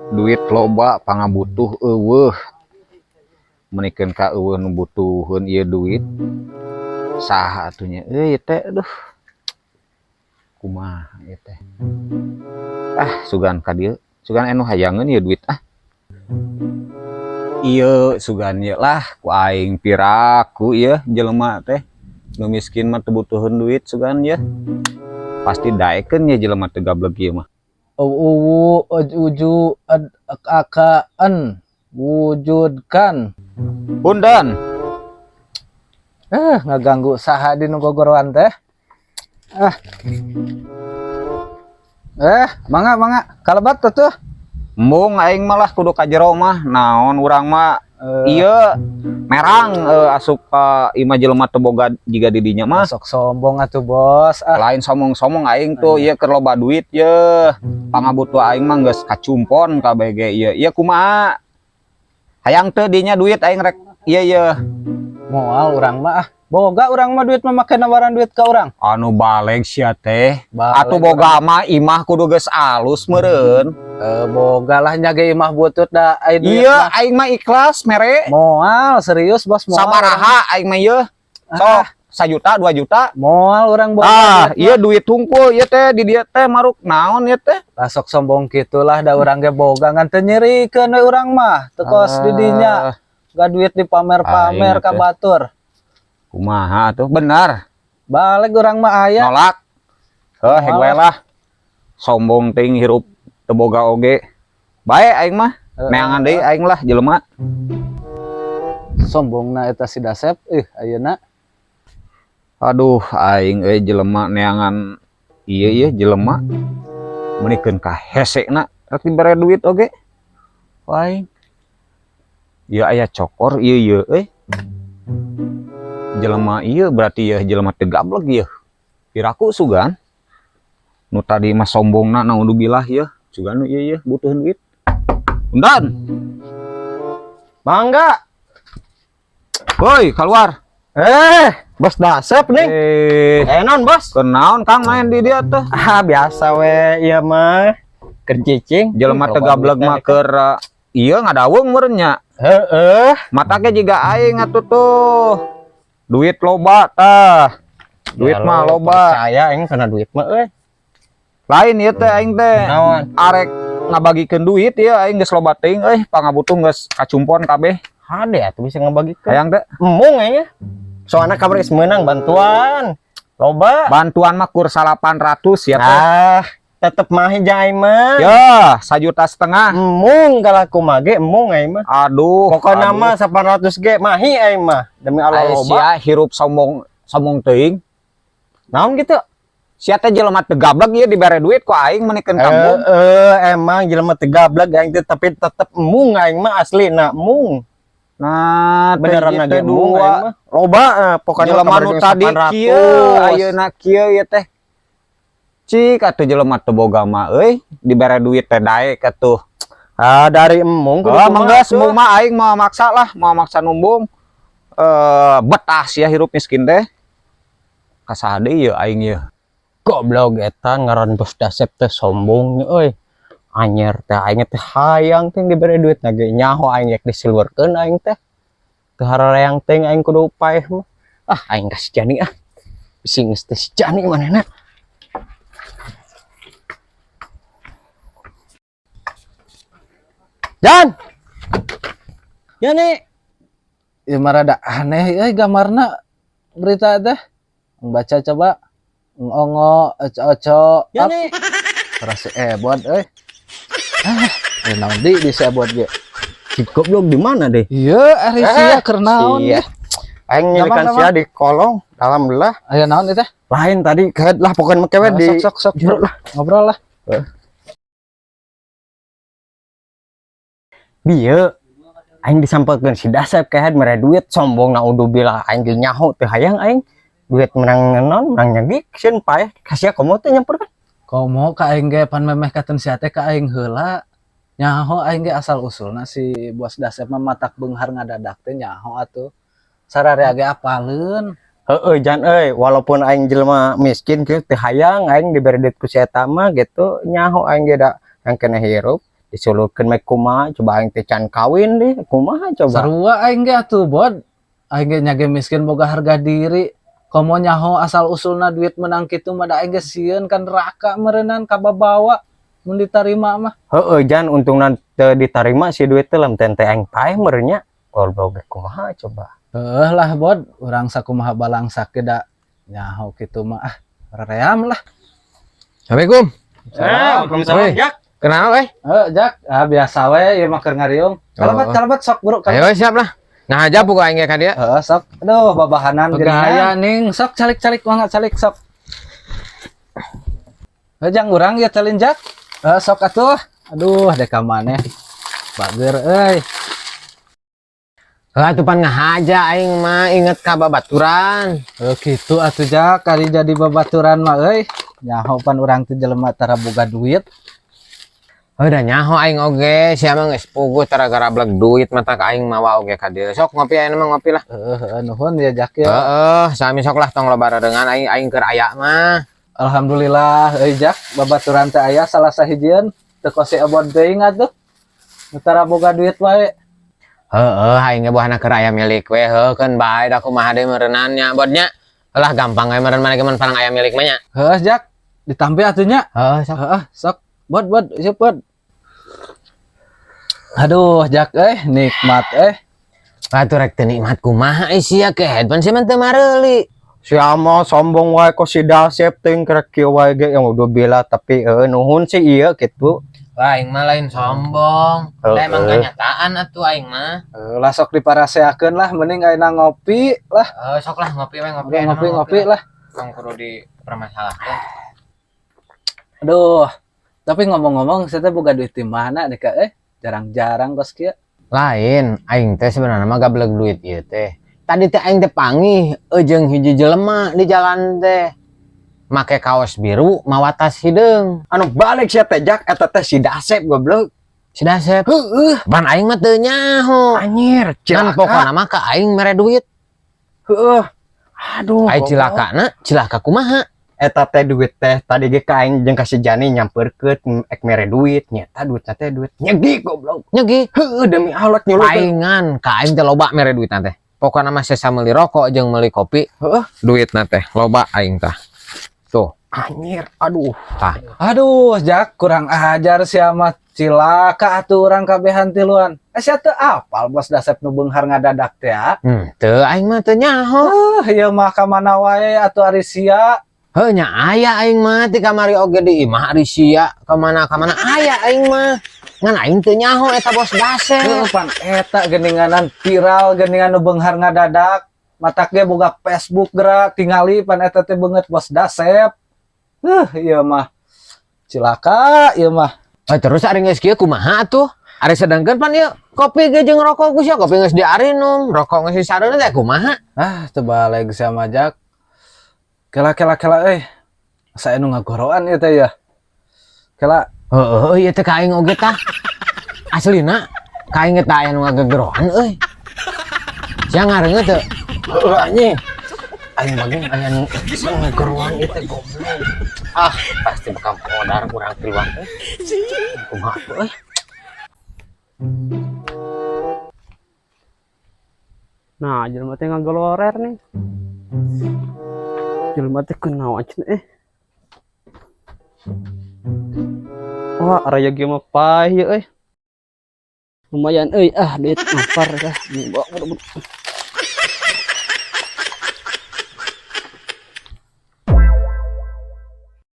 Duit loba, pangabutuh euweuh. Menikeun ka euweuh nu butuheun ieu duit. Saha atuh nya euy teh, aduh. Kumaha ieu teh? Ah, sugan ka dieu. Sugan anu hayangeun ieu duit ah. Ieu sugan ieu lah ku aing piraku ieu jelema teh. Nu miskin mah teu butuheun duit sugan ieu. Pasti daekeun ieu jelema teu gablek ieu mah. Uwu, uju, ad, aka, en, wujudkan. Punten. Eh, ngaganggu saha di nu gogoroan teh? Ah. Eh, mangga mangga, kalebat tuh. Embung aing malah kudu ka jero mah. Naon urang mah ieu merang asup ka imah jelema teu boga jiga di dinya mah. Sok sombong atuh, Bos. Ah, Lain somong-somong aing tuh ieu keur loba duit ye. Pangabutuh aing mah geus kacumpon kabeh ge ieu. Ieu kumaha? Hayang teu dinya duit aing rek ieu ye. Moal urang mah ah. Boga urang mah duit mah, make nawaran duit ka urang. Anu baleg sia teh. Baleg. Atuh boga mah imah kudu geus alus meureun. Eh, boga lah nya ge imah butut da ai duit Iya, mah. Aing mah ikhlas mere. Moal, serius, Bos, moal. Sabaraha aing mah ieu? Sok, 1 juta, 2 juta. Moal urang boga Ah, duit iya duit hungkul ieu teh di dieu teh maruk naon ieu teh? Lah, sok sombong kitulah, da urang ge boga, ngan teu nyerikeun we urang mah. Teu kos di dinya. Gak duit dipamer-pamer Aing ka teh. Batur. Kumaha tuh bener. Balik urang mah aya. Nolak. Heuh, heg we Moal. Lah. Sombong ting hirup teu boga oge. Bae aing mah. Heeh. Neangan deui aing lah jelema. Sombongna eta si Dasep ih ayeuna. Aduh, aing euy jelema neangan ieu ieu jelema. Meunikeun ka hesena rek dibere duit oge. Aing. Ieu aya cokor ieu ieu euy. Jelema ieu berarti ieu jelema teu gablek ieu. Piraku sugan. Nu tadi mah sombongna naudzubillah ieu. Sugan nu ieu ieu butuh duit. Undan. Mangga. Woi, keluar. Eh, Bos Dasep nih. Eh, Eh, non, Bos. Kenaon Kang main di dia tuh? Ah, biasa we ieu mah. Keur cicing. Jelema teu gablek mah keur ieu ngadawung meureun nya. Heeh. Mata ge jiga aing atuh tuh. Duit loba tah. Duit Ya, mah lo loba. percaya aing kana duit mah euy. Lain ieu teh aing teh. Naon? Arek ngabagikeun duit ieu aing geus loba teuing euy, pangabutuh geus kacumpon kabeh. Hade atuh bisa ngabagikeun. Hayang teh. Embung aing. Soalnya kabar geus meunang bantuan. Loba. Bantuan mah kur 800 ya teh. Ah, tetep mah aing mah. Ya, 1,5 juta. Embung kalau aku mah ge embung aing mah. Aduh. Pokoknya aduh. mah 800 ge mahi aing mah. Demi Allah Ai loba. sia hirup sombong sombong teuing. Naon gitu? Sia teh jelema teu gablek ieu dibere duit ku aing meunikeun Eh, kampung. eh, emang jelema teu gablek aing teh, tapi tetep embung aing mah, asli na embung. Nah, Beneran teh aja teh embung dua. Aing mah. Loba pokoknya Jelema kabar nu jeung tadi 800. kieu, ayeuna kieu ieu teh. Cik atuh jelema teu boga mah euy, dibere duit teh daek atuh. Ah, dari embung kudu Oh, kumaha mangga tuh. semua mah aing mau maksa lah, mau maksa numbung. Eh, betah sia hirup miskin teh. Kasaha deui ieu aing ieu? Goblok eta ngaran Bos Dasep teh sombong euy. Anyer teh aing teh hayang teh dibere duit na ge nyaho aing rek disilurkeun aing teh. Teu harareang teh aing kudu paeh mah. Ah, aing ka si Jani ah. Bisi geus teh si Jani manehna. Jan. Jani. Ieu mah rada aneh euy gambarna berita teh. Baca coba. Ngongo, oco-oco, Jani. Rasa ebot euy. Ah, eh, naon di si ebot ge. Si goblok di mana deh? Iya, ari sia keur naon Sia. ge? Aing nyelikan Gampang, sia di kolong, alhamdulillah. Aya naon ieu teh? Lain tadi kehed lah pokoknya mah kewe Oh, di sok sok sok jero lah. Ngobrol lah. Bieu aing disampelkeun si Dasep kehed mere duit sombong naudzubillah, aing ge nyaho teu hayang aing duit menang non menang nyagi sieun paeh ka sia komo teh nyamperkeun. Komo ka aing ge pan memeh katen sia teh ka aing heula. Nyaho aing ge asal usulna si Bos Dasep mah matak beunghar ngadadak teh nyaho atuh. Sararea ge apaleun. Heeh Jan euy, walaupun aing jelema miskin kieu teu hayang aing dibere duit ku si eta mah gitu, nyaho aing ge da yang kena hirup. Disulurkeun mah kumaha coba, aing teh can kawin deh, kumaha coba? Sarua aing ge atuh, Bod. Aing ge nya ge miskin boga harga diri. Komo nyaho asal usulna duit menang kitu mah, da aing ge sieun kan neraka meureunan kababawa mun ditarima mah. Heeh, Jan, untungna teu ditarima si duit teh, lam teh aing paeh meureun nya. Goblok ge kumaha coba? Heuh lah, Bod, urang sakumaha balangsak ge da nyaho kitu mah, ah, ream lah. Assalamualaikum. Waalaikumsalam, Woi. Jak. Kenal eh? Eh, Jak, ah, biasa we ieu mah keur ngariung. Kalebet, Oh. kalebet sok, bro. Ayo siap lah. Nah aja buka aing ge ka dieu. Heeh, sok. Aduh, babahanan gaya ning, sok calik-calik, mangga calik sok. Heuh, jang urang ya calin, Jak. Heuh, sok atuh. Aduh, dek ka maneh. Bager euy. Heuh atuh, pan ngahaja aing mah inget ka babaturan. Heuh, kitu atuh, Jak, kali jadi babaturan mah euy. Nyaho pan urang teh jelema tara boga duit. Heuh, da nyaho aing oge sia mah geus puguh tara garableg duit, mata ka aing mawa oge ka dieu. Sok ngopi ayeuna mah, ngopi lah. Heeh, heeh, nuhun ya, Jak, ya. Heeh, sami, sok lah, tong loba dengan aing, aing keur aya mah. Alhamdulillah euy, Jak, babaturan teh aya salah sahijieun teu kos si Ebod teuing atuh. Nu tara boga duit wae. Heeh, aing ge buahna keur aya milik we, heuh keun bae, da kumaha deui meureunnan nya, Bod, nya. Lah, gampang we meureun maneh ge mun parang aya milik mah nya. Heuh, Jak, ditampi atuh nya. Heuh, sok. Heeh, sok. Bod, Bod, siap, Bod. Aduh, Jak eh, nikmat eh. Atuh rek teu nikmat kumaha eh sia ke headphone sia mah teu mareuli. Sia mah sombong wae kok si Dasep teuing, kerek kieu wae ge yang udah bela, tapi nuhun sih iya gitu. Wah, aing mah lain sombong. Heeh. Lah, emang kenyataan atuh aing mah. Lah, sok diparaseakeun lah, mending ayeuna ngopi lah. Eh, sok lah ngopi we, ngopi. Ngopi Ayeuna ngopi, mah ngopi lah. Tong kudu dipermasalahkeun. Aduh, tapi ngomong-ngomong saya teh boga duit di mana deh, Kak eh? Jarang-jarang kos kieu. Lain, aing teh sebenarnya mah gableg duit ieu teh. Tadi teh aing teh panggih jeung hiji jelema di jalan teh. Make kaos biru, mawa tas hideung. Anu balik sia teh, Jak, eta teh si Dasep, goblok. Si Dasep. Heeh. Ban aing mah teu nyaho. Anjir, Kan cilaka. pokona mah ka aing mere duit. Heeh. Aduh, Aing goblok. Cilakana, cilaka kumaha? Eta teh duit teh tadi ge ka aing jeung ka si Jani nyamperkeun ek mere duit, nyeta duitna teh duit nyegi, goblok. Nyegi. Heeh, demi Allah, nyulurkeun. Paingan ka aing teh loba mere duit teh. Pokokna mah sesa meuli rokok jeung meuli kopi, Heeh. duitna teh loba aing tah. Tuh, Anjir, aduh. Tah. Aduh, Jak, kurang ajar sia mah, cilaka atuh urang kabehan tiluan. Eh, sia teu apal Bos Dasep nu beunghar ngadadak teh ya? Teu, aing mah teu nyaho. Eh, ieu mah ka mana wae atuh ari sia? Heuh, nya aya aing mah ti kamari oge di imah ari sia, ka mana ka mana aya aing mah. Ngan aing teu nyaho eta Bos Dasep. Heuh, pan eta geuninganan viral geuningan nu beunghar ngadadak. Matak ge boga Facebook geura tingali pan eta teh beungeut Bos Dasep. Huh, ieu mah cilaka ieu mah. Eh, terus ari geus kieu kumaha atuh? Ari sedangkeun pan ieu kopi ge jeung rokok ku sia, kopi geus diarinum, rokok geus disareuna teh kumaha? Ah, teu baleg sia mah, Jak. Kela, kela, kela euy. Asa anu ngagoroan ieu teh ya. Kela. Heeh, ieu teh ka aing oge tah. Aslina ka aing ge tah aya nu ngagegeroan euy. Sia ngareungeut teu? Heeh, anjing. Aing mah aya nu ngageroan ieu teh, goblok. Ah, pasti bekam modar kurang tiluan euy. Kumaha tuh euy? Nah, jelema teh ngagolorer nih. Jelema teh kunaon cenah eh. Wah, araya ge mah paeh ieu euy. Lumayan euy, ah, duit ngampar dah. Bawa buru-buru.